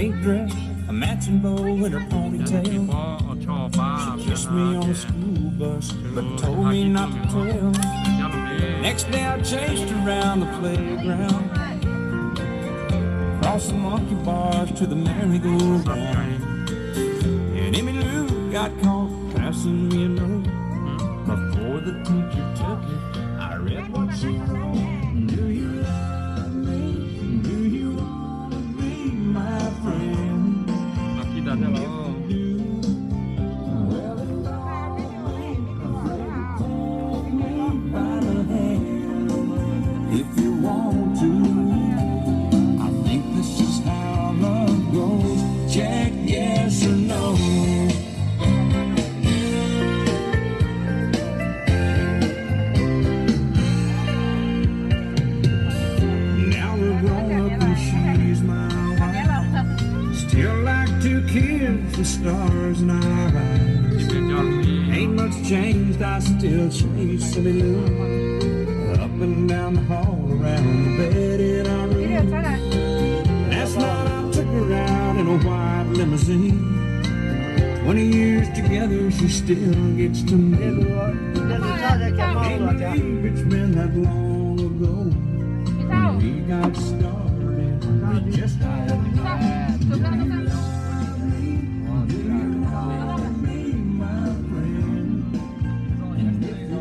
Pink dress, a matching bow in her ponytail. She kissed me on the school bus, but told me not to tell. Next day I chased her around the playground, across the monkey bars to the merry-go-round. And Emmy Lou got caught passing me a note. Before the teacher took it, I read what she wrote. Do you love me? Do you want to be my friend? If you do, well, then don't be afraid to take me by the hand. If you want to, I think this is how love goes. Check yes or no. Now we're grown up and she's my wife. Still like two kids, the stars in our eyes. Ain't much changed, I still chase Emmy Lou. Up and down the hall, around the bed in our room. Last night I took her out in a white limousine. Twenty years together, she still gets to me. Can't believe it's been that long ago. We got started just like that. Do you love me? Do you love me, my friend? If you do,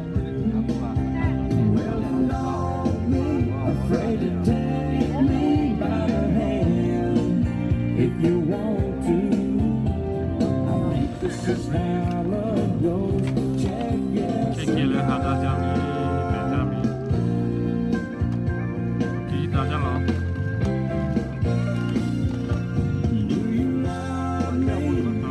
well, then don't be afraid to take me by the hand. If you want to, I think this is how love goes. Check yes or no. ကၢ်နီၢ်ပှၤကၠီကၢ်ထံပှၤ အီၣ်ပူၤထံအီၣ်နါအကၠီ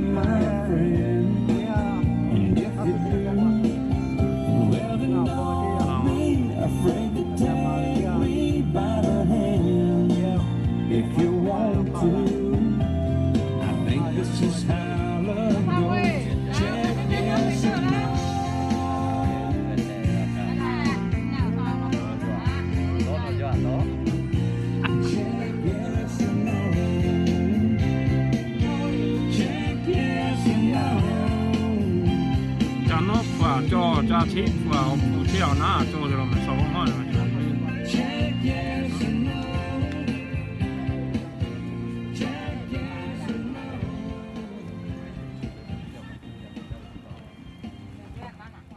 ဒီး မ့ၢ်စီၤဘီမီၢ်န့ၣ် ကၠိဟးတဲအကၢ်တကဲဆူ ပှၤပှၤအံၤစၢ် ကၠိဟးတဲဆူကတီၢ် တနံၤတဟဲလံ အစၢ်ကၠိကတီၢ်လၢ ယၤန့ၣ်တၢ်ထံၣ်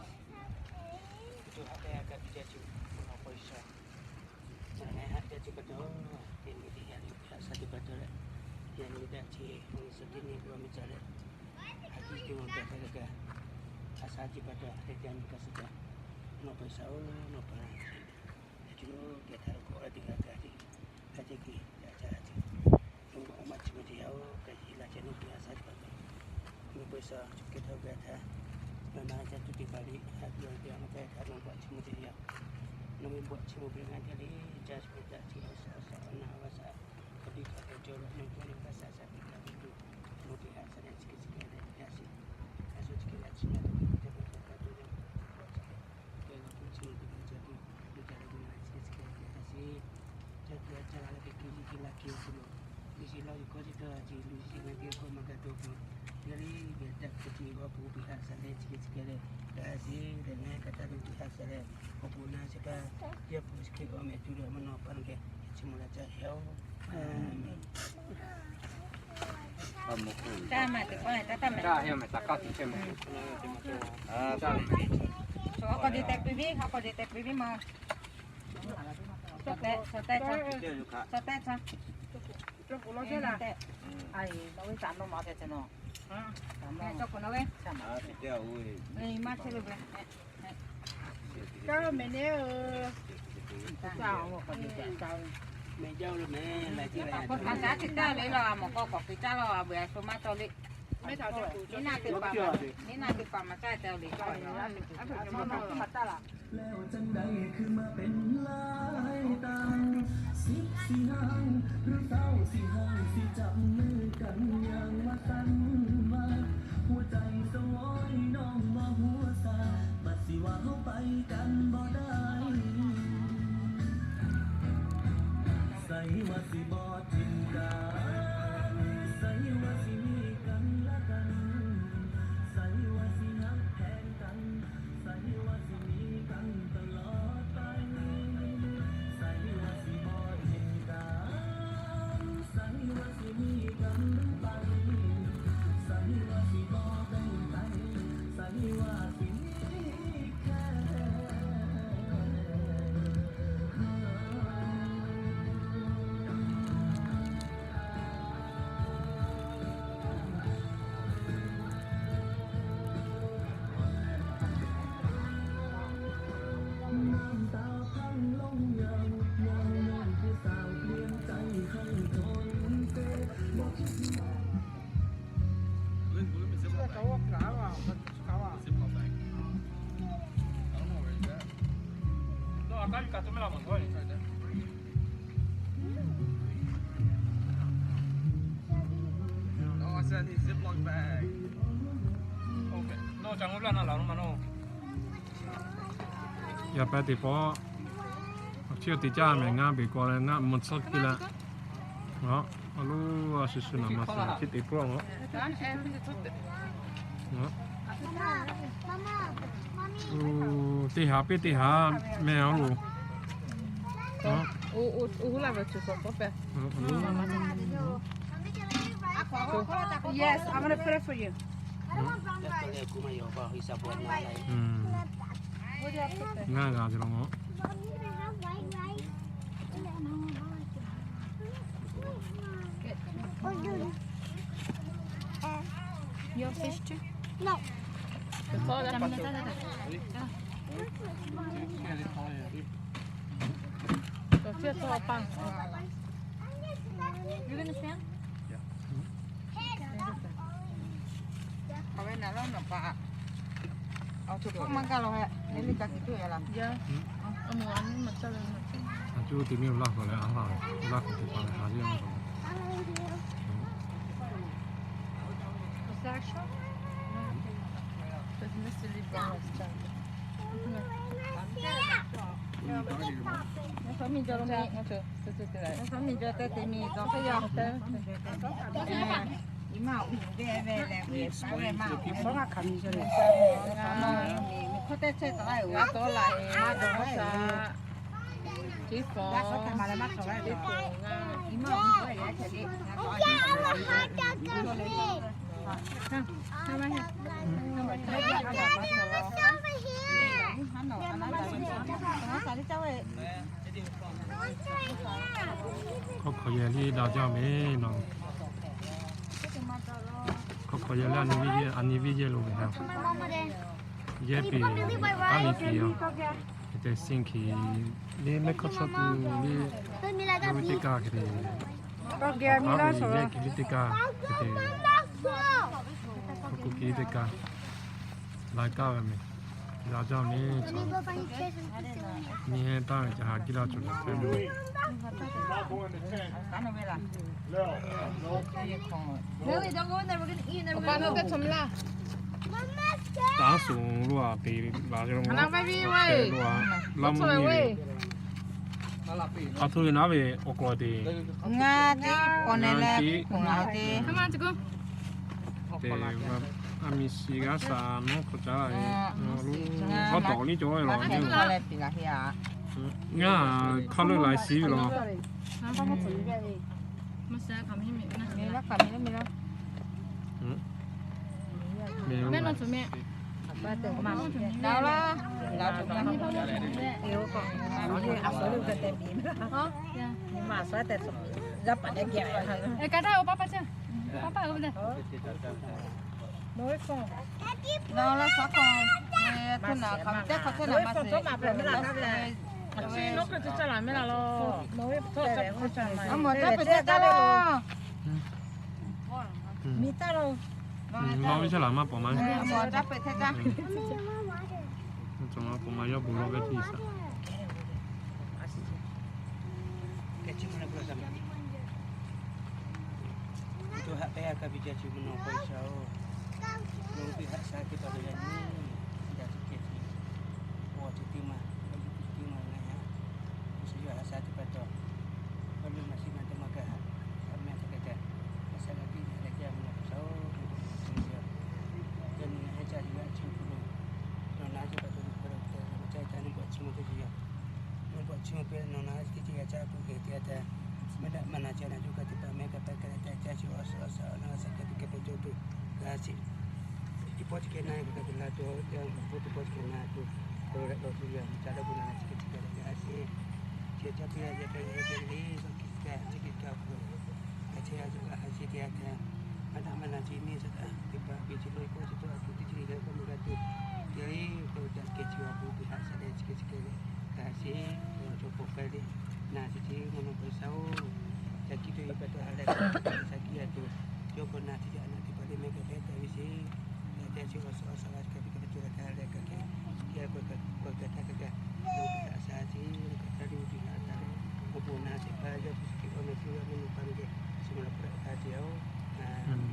မုၢ်စၢ်တနံၤ ပှၤမ့ၢ်စၢ်လၢ အကံၢ်ကၠိမ့ၢ်ကၢ်ထဲတကၢ် အစၢ်ကၠိကတီၢ် အတဲတဲမ့ၢ်ကၢ်စၢ်ကၠိ နီၢ်ပှၤစၢ်အိၣ် နီၢ်ပှၤ ကၠိကဲထါလၢကီၢ်အတဂၤကၢ်ထံၣ် အတဲက့ၤ တၢ်ဆါအထံၣ် မ့ၢ်ဘၣ်အီၣ်မးဆိကမိၣ်တယၤအိၣ် ကဲယံာ်လၢကဲနီၢ်ပှၤအစၢ်ကၠိကတီၢ် နီၢ်ပှၤစၢ် ကဲထီၣ်ကဲထါ မ့ၢ်မၤလၢတၢ်တူၢ်တ့ၢ်ဘၣ်လံ အကၠိကဲနီၢ်ပှၤစၢ် နီၢ်ဘၣ်ဆိကမိၣ်တယၤ နီၢ်မ့ၢ်ဘၣ်ဆိကမိၣ်ပှၤငါတဲလံ ကၠိစၢ်တၢ်ထံၣ်အီၣ်စၢ်အီၣ်စၢ်အီၣ်နၤအီၣ်စၢ် ကဘီကဘီကၠိလီၤ နီၢ်ကၠိန့ၣ် ဘၣ်စၢ်စၢ်တၢ်ကၠိ နီၢ်ပှၤအစၢ်န့ၣ် စကဲစကဲလၢ ယၤစံး အဆိကဲလၢ စံးနၢ်ပှၤ တၢ်ပှၤတၢ်ပှၤတၢ်ပှၤ ကဲလီၤ ပူၤဆိကမိၣ် ပူၤဆိကမိၣ် ပူၤတၢ်လၢပူၤနၤ စကဲစကဲလၢ ယၤစံး တၢ်ပှၤတၢ်လၢကက့ၤလံက့ၤလၢက့ၤအပူၤလီၤ လံစံးလီၤယကီၢ်စ့ၢ်ကီး စံး လံစံးဝဲက့ၤကီၢ်မၤကၤတိၤပူၤ ယဲလံ ယတၢ်ကတံၤအီၤပူၤ ပဟးစးလဲ စကဲစကဲလၢ ယၤစံး တၢ်နဲတၢ်တၢ်ပူၤ ပဟးစးလဲ အပူၤနၤစ့ၢ်ကီး ယဲပူၤစကဲအီၤ မ့ၢ်တုၤဒီးမနီၤပၢ်နကဲ ယဆိကမိၣ်လၢတၢ်အဲၣ်အီၤ တၢ်မၤတကီၢ်န့ၣ် တၢ်တၢ်မၤ တၢ်အဲၣ်မၤတၢ်ကီၢ်သံးဆဲးမၤ ဟီၣ်ခိၣ်ဒ့တဲပံၤဘံၣ် ဟီၣ်ခိၣ်ဒ့တဲပံၤဘံၣ်မၤ စီၤတဲ စီၤတဲ စီၤတဲ စီၤတဲ တဲ အံၤ လီၤဝဲတၢ်နီၢ်မၤဖဲတနီၤ တၢ်မၤ စီၤခိၣ်နီၤဝဲ မၤဆဲးလၢဝဲ တၢ်မဲာ်န့ၣ်ဧၢ တၢ် မၤစၢ်ကတၢၢ်လံလီၤ အမၤကီၢ်ကီၢ်က့ၤတၢ်လီၤ အဘၣ်အစိမၤတီလံ မ့ၢ်နၤက့ၤပာ် မ့ၢ်နၤက့ၤပာ်မၤစၢ်တဲအီၤလံ แล้วจั่งใดคือมาเป็นหลายต่าง สิบสี่ห้าง หรือเศร้าสี่ห้าง สิจับมือกันอย่างว่าสั้นว่า หัวใจสวอยน้องบ่หัวซา บัดสิว่าเฮาไปกันบ่ได้ ใส่ว่าสิบ่ ယပၢတ့ၢ်ပီ, အဆံးတ့ၢ်ကၢ်မဲာ်ငါဘ့ၣ်ကီလၢငါမုၢ်ဆီက့လၢ, အလိၣ်အစုစုနၤမၤစၢၤဆံးတ့ၢ်ပီ, တ့ၢ်ဟးပ့ၢ်တ့ၢ်ဟး, မ့ၢ်အလိၣ် Yes, I'm gonna put it for you. ငါဂၤကလီၤမီၢ်, အဝဲနၤလီၤနီၤပၢ်, အီၣ်ဆိဖိမၤကၤလီၤဝဲ, လၢလံကၤကံတူၢ်ယါလီၤ, အတူတမ့ၢ်လၢ်ဃီလၢအဟး, လၢ်ဃီတပၤလၢဟးလံအီၤ, မ့ၢ်ကၠီတဲတမံၤ, ယမ့ၢ်အူဝဲလဲၣ်, မ့ၢ်ခိၣ်တဲဆဲးတလါအံၤ, မၤဒီးမၤစၢၤ, ခီၣ်ခီၣ်ယဲၢ်လံဒီးကၠီမ့ၢ်နီၤ, ခီၣ်ခီၣ်ယဲၢ်လၢအနံၤဝံၤယဲၢ်လိာ်ဝဲ, ယဲၢ်ပ့ၤ, တၢ်လံၤပ့ၤအီၤ, ယတဲစ့ၢ်ကီး, လၢမဲၢ်ခီၣ်ထီၣ်ပူၤလၢ, လၢဝံတ့ၢ်ကါကတဲ, ယဲၢ်က့ၤလၢတ့ၢ်ကါ, ကတဲ, ဟီၣ်ခိၣ်က့ၤတ့ၢ်ကါ, လၢကါဝဲမ့ၢ်, လၢကၠီမ့ၢ်, မ့ၢ်ဟဲတၢ်ကဟးက့ၤလီၤဆိးလီၤဖဲမ့ၢ်, Opa, no te chomla. တၢ်ဆိၣ်လိအတ့ၢ်ဘၣ်, လၢမုၢ်, အထူရ့နၤဘ့ၣ်အိၣ်ကျီၢ်တ့ၢ်, ငါတ့ၢ်, ကိးန့ၣ်လဲၣ်, ကိးန့ၣ်တ့ၢ်, တဲ, အမံၤစံးဂၤစၢ်နီၢ်ခိၣ်ကၢ်, ဟီၣ်တီၣ်လံကၠီလီၤ, ငါခီလၢလၢ်စံးလီၤ, မ့ၢ်လၢခီမ့ၢ်မ့ၢ်လီၤ, မ့ၢ်လီၤ, လီၤ, လီၤ, မၤစၢ်တဲ, ကါတၢ်အိၣ်ပၢ်ပၢ်စၢ်, ပၢ်ပၢ်အိၣ်ဖဲလဲၣ်, မ့ၢ်လီၤ, မ့ၢ်လီၤ, မ့ၢ်လီၤ, မ့ၢ်လီၤ, မ့ၢ်လီၤ, လီၤဝံၤဆၢလီၤမၤပိာ်မး, ပိာ်မၤယီၢ်ပူၤလီၤဝဲထံစး, ကဲထံမနုၤပှၤစၢ်မး, ဒိးဟးပဲအကပံးကဲထံမနုၤပှၤစၢ်ဧၢ, နကဟးစၢ်က့ၤပှၤကယၤန့ၣ်, ဒၣ်တကဲထံ, ပှၤတတုၤမး, ပှၤတတုၤမးနၤယၤ, ပစၢ်ယွၤဟးစၢ်က့ၤပှၤတီၤ, ပှၤမ့ၢ်မၤဆံးမၤတၢ်မၤကဟး, အမဲာ်တကဲကဲ, အစၢ်လၢကံၢ်လၢကဲမနုၤပှၤစၢ်ဧၢ, ကဲနဟဲကၢ်ယွၤအထံဖိ, နီၢ်နၤကဘၣ်တၢ်ဖိတၢ်တၢ်, မ့ၢ်ပှၤဆိကမိၣ်တယၤ မ့ၢ်ပှၤဆိကမိၣ်ပှဲၤနီၢ်နၤစ့ၢ်ကီးယၤကၢ်အပူၤက့ၤတယၤတၢ်, မ့ၢ်ဒၣ်မနၤကဲနၤကၠိကတပၤမ့ၢ်ကပၤကဲတၢ်ကၠိအီၣ်စီအီၣ်စီအီၣ်နၤစ့ၢ်ကီးတကဲပကၠိဒိၣ်, ကဟးစ့ၢ်, ယပီၢ်တကဲနၤယကကလၤတီ, ယဖိတပီၢ်တကဲနၤကၠိ, ကရၢလီၤထူယၤ မ့ၢ်တၢ်လၢပူၤနၤစ့ၢ်ကီးတကဲတၢ်ကဟးစ့ၢ်, ကဲတၢ်ပယၤယဲၢ်ကဲယဲၢ်ကဲလံ, ကဲတၢ်ကဲတၢ်ကဲ, ကဲတၢ်ကဲတၢ်ကဲ, ကဲတၢ်ကဲတၢ်ကဲ, မ့ၢ်ဒၣ်မနၤစ့ၢ်န့ၣ်စ့ၢ်ကီး, ကဘၣ်ဘ့ၣ်စ့ၢ်ကီး ကအိၣ်စ့ၢ်ကီးအပူၤတထံၣ်လံ ကဲပှၤမုၢ်ဂၤတူၢ်, ကဲလံ, ကဲတၢ်ကဲစ့ၢ်ကီးအပူၤ ကဟးစ့ၢ်ကီးစ့ၢ်ကီးစ့ၢ်ကီးလံ, ကဟးစ့ၢ်, ကၠိဖိဃဲလံ, နၤစ့ၢ်ကီးမ့ၢ်နီၢ်ပၢ်စၢ်ဧၢ, တၢ်ခံဒိၣ်ယပှၤတီၢ်ဟးလဲၣ်, စၢ်ခံဂၤတူၢ်, ကၠိဖိနၤစ့ၢ်ကီးအနၢ်တပှၤလၢမ့ၢ်ကဖဲတၢ်ဝံစ့ၢ်, တၢ်ကဲစ့ၢ်ကီးအီၣ်စီအီၣ်စီအီၣ်ကဲပကဲပကၠိလၢကဟးလဲၣ်ကဲကဲ, ကဲကဲတၢ်ကဲကဲ, ကဲအစၢ်စ့ၢ်, ကဲတၢ်ဒုးဒုးဟးတၢ်လၢ, အိၣ်ပူၤနၤစ့ၢ်ကီး ယဲၢ်ပူၤစ့ၢ်ကီး အီၣ်မ့ၢ်စ့ၢ်ကီး မ့ၢ်နီၢ်ပၢ်မ့ၢ်ကဲ, ဆိကမိၣ်လၢပှၤအတၢ်စ့ၢ်ဧၢ, အၤမ့ၣ်.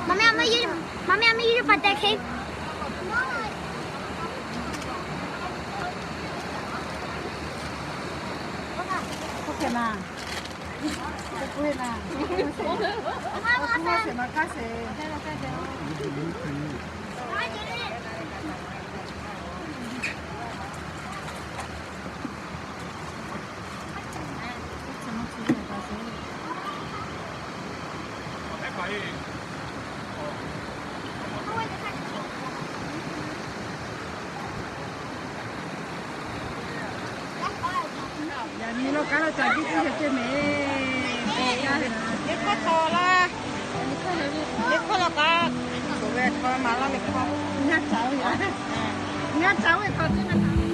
မမ့ၢ်အမ့ၢ်ယူ, မမ့ၢ်အမ့ၢ်ယူ birthday cake. ယၤမံၤလီၤကါလီၤတၢ်ဒ်သိးယတဲမ့ၢ်, လ့ခီထီၣ်လီၤ, လ့ခီလီၤကါ, ဝဲထီၣ်မၤလီၤလ့ခီ, ညၣ်တၢ်ဝဲ, ညၣ်တၢ်ဝဲထီၣ်သ့ၣ်မတၤ မ့ၢ်